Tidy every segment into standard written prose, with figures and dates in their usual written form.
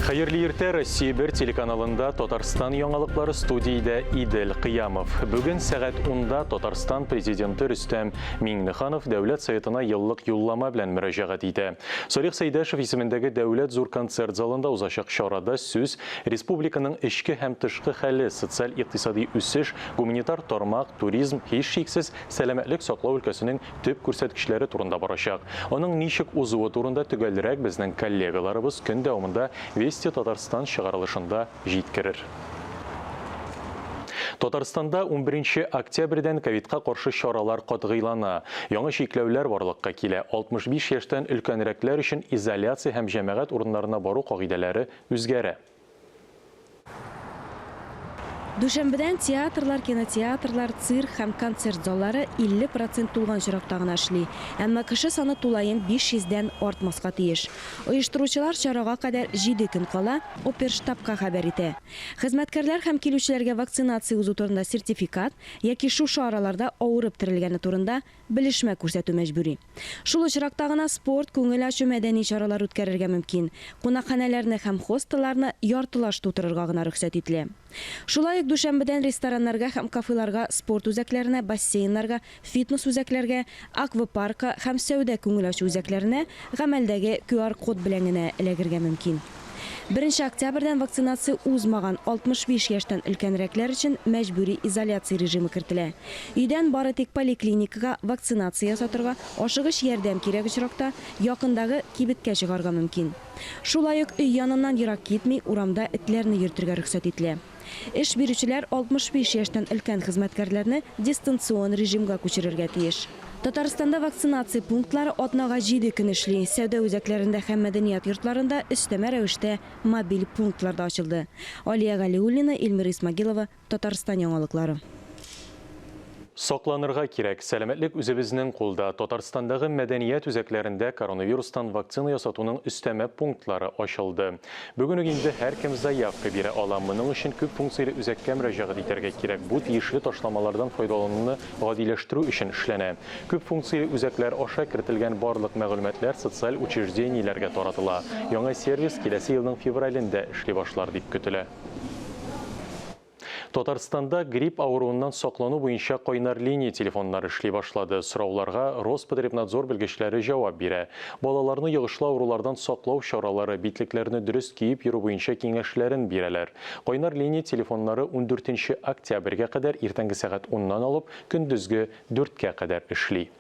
Хәерле иртә, Россия 1 телеканалында Татарстан яңалыклары студиядә Идел Кыямов. Бүген сәгать 10-да Татарстан президенты Рөстәм Миңнеханов Дәүләт Советына еллык юллама белән мөрәҗәгать итә. Салих Сәйдәшев исемендәге Дәүләт зур концерт залында узачак чарада сүз республиканың эчке һәм тышкы хәле, социаль-икътисади үсеш, гуманитар тармак, туризм, һичшиксез, сәламәтлек саклау өлкәсенең төп күрсәткечләре турында барачак. Аның ничек узуы турында төгәлрәк безнең коллегаларыбыз көн дәвамында Вести Татарстан чыгарылышында җиткерер. Татарстанда унберенче октябрьдән ковидка каршы чаралар катгыйлана. Яңа чикләүләр барлыкка килә. 65 яшьтән өлкәнрәкләр өчен изоляция һәм җәмәгать урыннарына бару кагыйдәләре үзгәрә. Дүшәмбедән театрлар, кинотеатрлар, цирк һәм концерт заллары 50 процент тулган очракта гына эшли. Әмма кеше саны тулаем 500 дән артмаска тиеш. Оештыручылар чарага кадәр җиде көн кала оперштабка хәбәр итә. Хезмәткәрләр һәм килүчеләргә вакцинация узу турында сертификат яки шушы араларда авырып терелгәне турында белешмә күрсәтү мәҗбүри. Шул очракта гына спорт, күңел ачу, мәдәни чаралар үткәрергә мөмкин. Кунакханәләрне һәм хостелларны яртылаш тутырырга гына рөхсәт ителә. Шулай ук дүшәмбедән рестораннарга һәм кафеларга, спорт үзәкләренә, бассейннарга, фитнес-үзәкләргә, аквапаркка һәм сәүдә-күңел ачу үзәкләренә гамәлдәге QR-код белән генә эләгергә мөмкин. Беренче октябрьдән вакцинация узмаган 65 яшьтән өлкәнрәкләр өчен мәҗбүри изоляция режимы кертелә. Өйдән бары тик поликлиникага вакцинация ясатырга, ашыгыч ярдәм кирәк очракта, якындагы кибеткә чыгарга мөмкин. Шулай ук өй яныннан ерак китми, урамда этләрне йөртергә рөхсәт ителә. Эш бирүчеләр 65 яшьтән өлкән хезмәткәрләрне дистанцион режимга күчерергә тиеш. Татарстанда вакцинация пунктлары атнага җиде көн эшли. Сәүдә үзәкләрендә һәм мәдәният йортларында өстәмә рәвештә мобиль пунктлар да ачылды. Алия Галиуллина, Эльмира Исмагилова, Татарстан яңалыклары. Сакланырга кирәк, сәламәтлек үзебезнең кулда. Татарстандагы мәдәният үзәкләрендә коронавирустан вакцина ясатуның өстәмә пунктлары ачылды. Бүген үк инде һәркем заявка бирә ала. Моның өчен күп функцияле үзәккә мөрәҗәгать итәргә кирәк. Бу тиешле ташламалардан файдалануны гадиләштерү өчен эшләнә. Күп функцияле үзәкләр аша кертелгән барлык мәгълүматлар социаль учреждениеләргә таратыла. Яңа сервис киләсе елның февралендә эшли башлар дип көтелә. Татарстанда грипп авыруыннан саклану буенча кайнар линия телефоннары эшли башлады. Сорауларга Роспотребнадзор белгечләре җавап бирә. Балаларны йогышлы авырулардан саклау чаралары, битлекләрне дөрес киеп йөрү буенча киңәшләрен бирәләр. Кайнар линия телефоннары ундүртенче октябрьгә кадәр иртәнге сәгать уннан алып көндезге дүрткә кадәр эшли.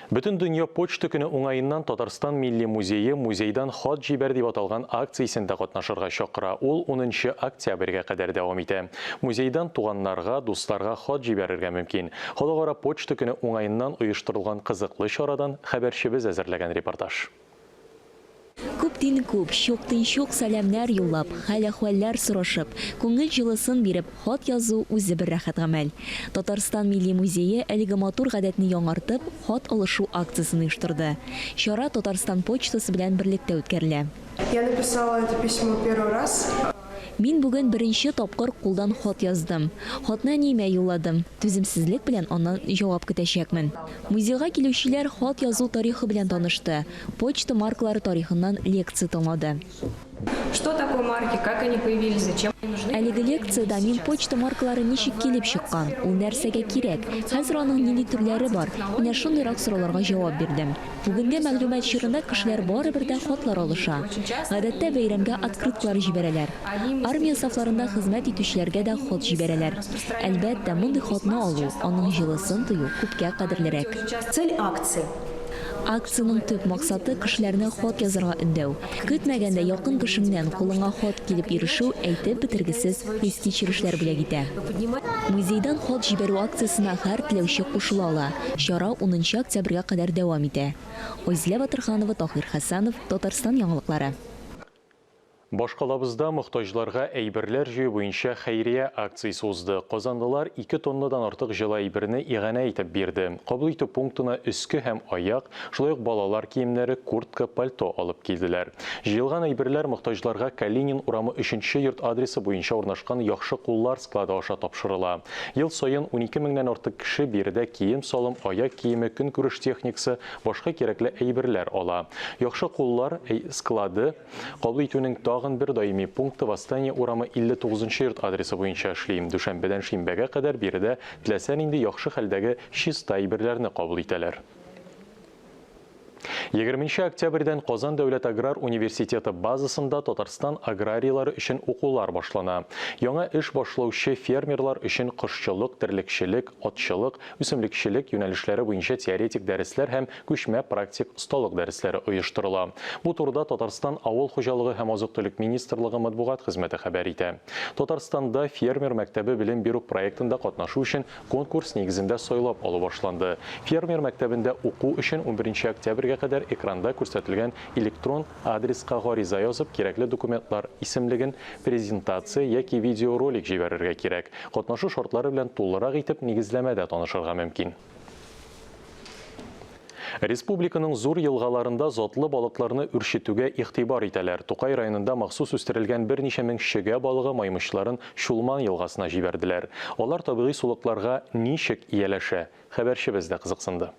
Бөтендөнья почта көне уңаеннан Татарстан Милли музее Музейдан хат җибәр дип аталган акциясендә катнашырга чакыра. Ул унынчы октябрьгә кадәр дәвам итә. Музейдан туганнарга, дусларга хат җибәрергә мөмкин. Халыкара почта көне уңаеннан оештырылган кызыклы чарадан хәбәрчебез әзерләгән репортаж. Күптин күп, чуктин чук сәламнәр юллап, хәл-әхвәлләр сорашып, күңел җылысын биреп, хат язу үзе бер рәхәт гамәл. Татарстан Милли музее әлеге матур гадәтне яңартып, хат алышу акциясен оештырды. Чара Татарстан почтасы белән берлектә үткәрелә. Я написала это письмо первый раз. Мин бүген беренче тапкыр кулдан хат яздым. Хатны әниемә юлладым. Түземсезлек белән аннан җавап көтәчәкмен. Музейга килүчеләр хат язу тарихы белән танышты, почта маркалары тарихыннан лекция тыңлады. Что такое марки, как они появились, зачем они нужны? Әлеге лекциядә мин почта маркалары ничек килеп чыккан, ул нәрсәгә кирәк, хәзер аның нинди төрләре бар, менә шундыйрак сорауларга җавап бирдем. Бүгенге мәгълүмат чорында кешеләр барыбер дә хатлар алыша. Гадәттә, бәйрәмгә открыткалар җибәрәләр. Армия сафларында хезмәт итүчеләргә дә хат җибәрәләр. Әлбәттә, мондый хатны алу, аның җылысын тою күпкә кадерлерәк. Цель акции. Акциянең төп максаты, кешеләрне хат язарга өндәү. Көтмәгәндә якын кешеңнән кулыңа хат килеп ирешү әйтеп бетергесез хис-кичерешләр бүләк итә. Музейдан хат җибәрү акциясенә һәр теләүче кушыла ала. Чара унынчы октябрьгә кадәр дәвам итә. Айзилә Батырханова, Таһир Хәсәнов, Татарстан яңалыклары. Башкалабызда мохтаҗларга әйберләр җыю буенча хәйрия акциясе узды. Казанлылар ике тоннадан артык җылы әйберне иганә итеп бирде. Кабул итү пунктына өске һәм аяк, шулай ук балалар киемнәре, куртка, пальто алып килделәр. Җыелган әйберләр мохтаҗларга Калинин урамы өченче йорт адресы буенча урнашкан Яхшы куллар склады аша тапшырыла. Ел саен 12 меңнән артык кеше биредә кием-салым, аяк киеме, көнкүреш техникасы, башка кирәкле әйберләр ала. Яхшы куллар склады Кабул итүнең тагын бер даими пункты Восстание урамы 59 нчы йорт адресы буенча эшли. Дүшәмбедән шимбәгә кадәр биредә теләсә нинди яхшы хәлдәге чиста әйберләрне кабул итәләр. Егерменче октябрьдән Казан дәүләт аграр университеты базасында Татарстан аграрийлары өчен укулар башлана. Яңа эш башлаучы фермерлар өчен кошчылык, терлекчелек, атчылык, үсемлекчелек юнәлешләре буенча теоретик дәресләр һәм күчмә практик осталык дәресләре оештырыла. Бу турыда Татарстан Авыл хуҗалыгы һәм азык-төлек министрлыгы матбугат хезмәте хәбәр итә. Татарстанда Фермер мәктәбе белем бирү проектында катнашу өчен конкурс нигезендә сайлап алу башланды. Фермер мәктәбендә уку өчен унберенче октябрьгә кадәр экранда күрсәтелгән электрон адреска гариза язып, кирәкле документлар исемлеген, презентация яки видеоролик җибәрергә кирәк. Катнашу шартлары белән тулырак итеп нигезләмәдә танышырга мөмкин. Республиканың зур елгаларында затлы балыкларны үрчетүгә игътибар итәләр. Тукай районында махсус үстерелгән берничә мең чөгә балыгы маймычларын Чулман елгасына җибәрделәр. Алар табигый сулыкларга ничек ияләшә? Хәбәрчебез дә кызыксынды.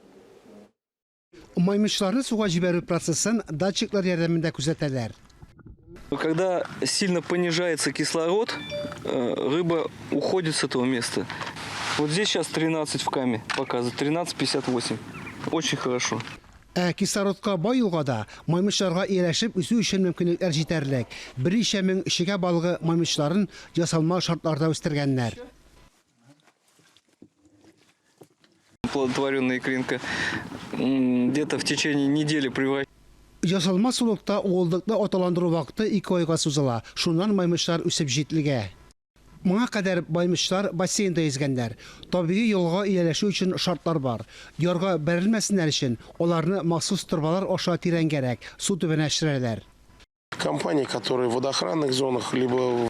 Маймычларны суга җибәрү процессын датчиклар ярдәмендә күзәтәләр. Когда сильно понижается кислород, э, рыба уходит с этого места. Вот здесь сейчас 13 в каме показывает, 13,58. Очень хорошо. Ә кислородка бай елгада маймычларга ияләшеп үсү өчен мөмкинлекләр җитәрлек. Берничә мең чегә балыгы маймычларын ясалма шартларда үстергәннәр. Оплодотворенная икринка где-то в течение недели превращается. Ясалма сулыкта уылдыкны аталандыру вакыты ике айга сузыла, шуннан маймычлар үсеп җитлегә. Моңа кадәр маймычлар бассейнда йөзгәннәр. Табигый елгага ияләшү өчен шартлар бар. Ярга бәрелмәсеннәр өчен, аларны махсус торбалар аша тирәнгәрәк, су төбенә төшерәләр. Компании, которые в водоохранных зонах, либо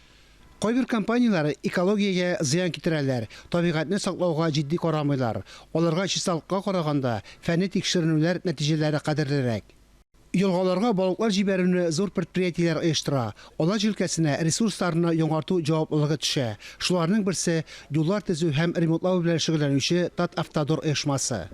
Кайбер компанияләр экологиягә зыян китерәләр, табигатьне саклауга җитди карамыйлар. Аларга чисталыкка караганда, фәнни тикшеренүләр нәтиҗәләре кадерлерәк. Елгаларга балыклар җибәрүне зур предприятиеләр оештыра. Алар җилкәсенә ресурсларны яңарту җаваплылыгы төшә. Шуларның берсе, юллар төзү һәм ремонтлау белән шөгыльләнүче Татавтодор оешмасы.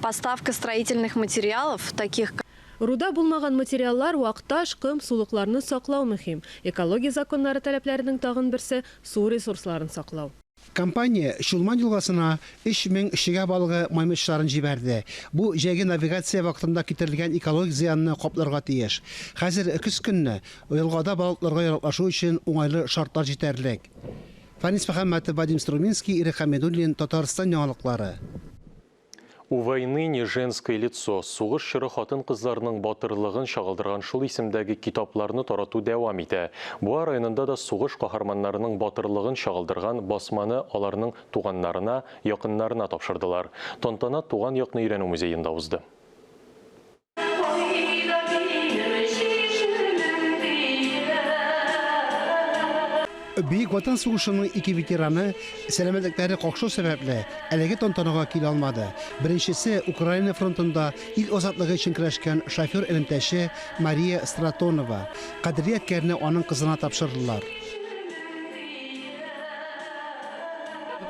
Поставка строительных материалов, таких как. Руда булмаган материаллар, вак таш, ком, сулыкларны саклау мөһим. Экология законнары таләпләренең тагын берсе, су ресурсларын саклау. Компания Чулман елгасына 3000 чегә балыгы маймычларын җибәрде. Бу җәйге навигация вакытында китерелгән экологик зыянны капларга тиеш. Хәзер көз көнне елгада балыкларга яраклашу өчен уңайлы шартлар җитәрлек. Фәнис Мөхәммәтов, Вадим Струминский, Ирек Хәмидуллин, Татарстан яңалыклары. У войны не женское лицо, сугыш чоры хатын-кызларының батырлыгын чагылдырган шул исемдәге китапларны тарату дәвам итә. Буа районында да сугыш каһарманнарының батырлыгын чагылдырган басманы аларның туганнарына, якыннарына тапшырдылар. Тантана Туган якны өйрәнү музеенда узды. Бөек Ватан сугышының ике ветераны сәламәтлекләре какшау сәбәпле, әлеге тантанага килә алмады. Беренчесе, Украина фронтында ил азатлыгы өчен көрәшкән шофер-элемтәче Мария Стратонова. Кадерле ядкәрне аның кызына тапшырдылар.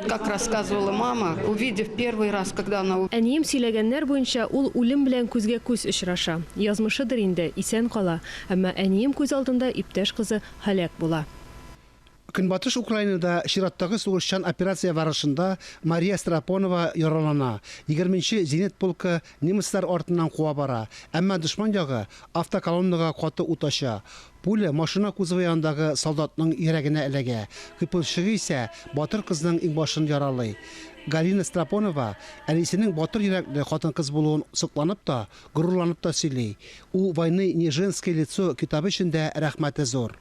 Как рассказывала мама, увидев первый раз, когда она... Әнием сөйләгәннәр буенча, ул үлем белән күзгә-күз очраша. Язмышыдыр инде, исән кала. Әмма әнием күз алдында иптәш кызы һәлак була. Көнбатыш Украинада чираттагы сугышчан операция барышында Мария Страпонова яралана. Егерменче зенит полкы немецлар артыннан куа бара. Әмма дошман ягы автоколоннага каты ут ача. Пуля машина кузовы янындагы солдатның йөрәгенә эләгә. Кыйпылчыгы исә батыр кызның иңбашын яралый. Галина Страпонова әнисенең батыр йөрәкле хатын-кыз булуын сокланып та, горурланып та сөйли. У войны не женское лицо китабы өчен дә рәхмәте зур.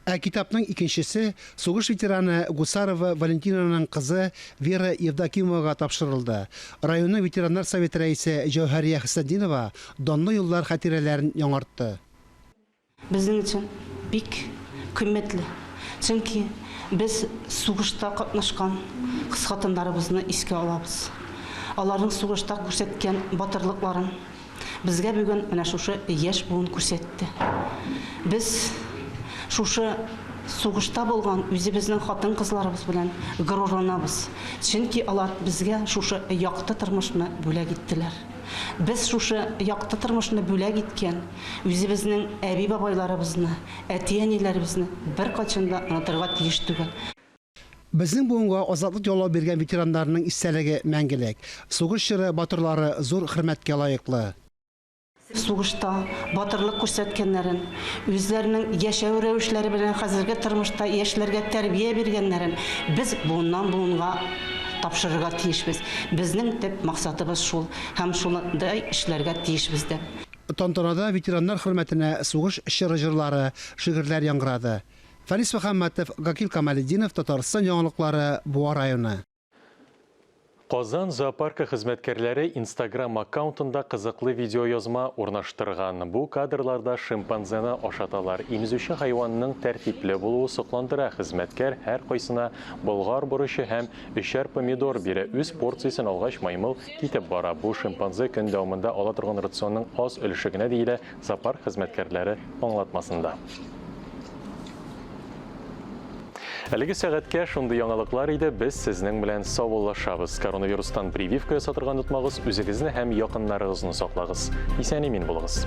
Ә китапның икенчесе сугыш ветераны Гусарова Валентинаның кызы Вера Евдокимовага тапшырылды. Районның ветераннар советы рәисе Җәүһәрия Хөснетдинова данлы еллар хатирәләрен яңартты. Безнең өчен бик кыйммәтле, чөнки без сугышта катнашкан кыз-хатыннарыбызны искә алабыз. Аларның сугышта күрсәткән батырлыкларын безгә бүген менә шушы яшь буын күрсәтте. Без шушы сугышта булган үзебезнең хатын-кызларыбыз белән горурланабыз, чөнки алар безгә шушы якты тормышны бүләк иттеләр. Без шушы якты тормышны бүләк иткән үзебезнең әби-бабайларыбызны, әти-әниләребезне беркайчан да онытырга тиеш түгел. Безнең буынга азатлык яулап биргән ветераннарның истәлеге мәңгелек. Сугыш чоры батырлары зур хөрмәткә лаеклы. Сугышта батырлык күрсәткәннәрен, үзләренең яшәү рәвешләре белән хәзерге тормышта яшьләргә тәрбия биргәннәрен без буыннан-буынга тапшырырга тиешбез. Безнең төп максатыбыз шул һәм шулай эшләргә тиешбез дә. Тантанада ветераннар хөрмәтенә сугыш чоры җырлары, шигырьләр яңгырады. Фәнис Мөхәммәтов, Гакил Камалетдинов, Татарстан яңалыклары, Буа районы. Казан зоопаркы хезмәткәрләре Instagram аккаунтында кызыклы видеоязма урнаштырган. Бу кадрларда шимпанзены ашаталар. Имезүче хайванның тәртипле булуы сокландыра. Хезмәткәр һәркайсына болгар борычы һәм өчәр помидор бирә. Үз порциясен алгач, маймыл китеп бара. Бу шимпанзе көн дәвамында ала торган рационның аз өлеше генә, диелә зоопарк хезмәткәрләре аңлатмасында. Әлеге сәгатькә шундый яңалыклар иде, без сезнең белән саубуллашабыз. Коронавирустан прививка ясатырга онытмагыз, үзегезне һәм якыннарыгызны саклагыз. Исән-имин булыгыз.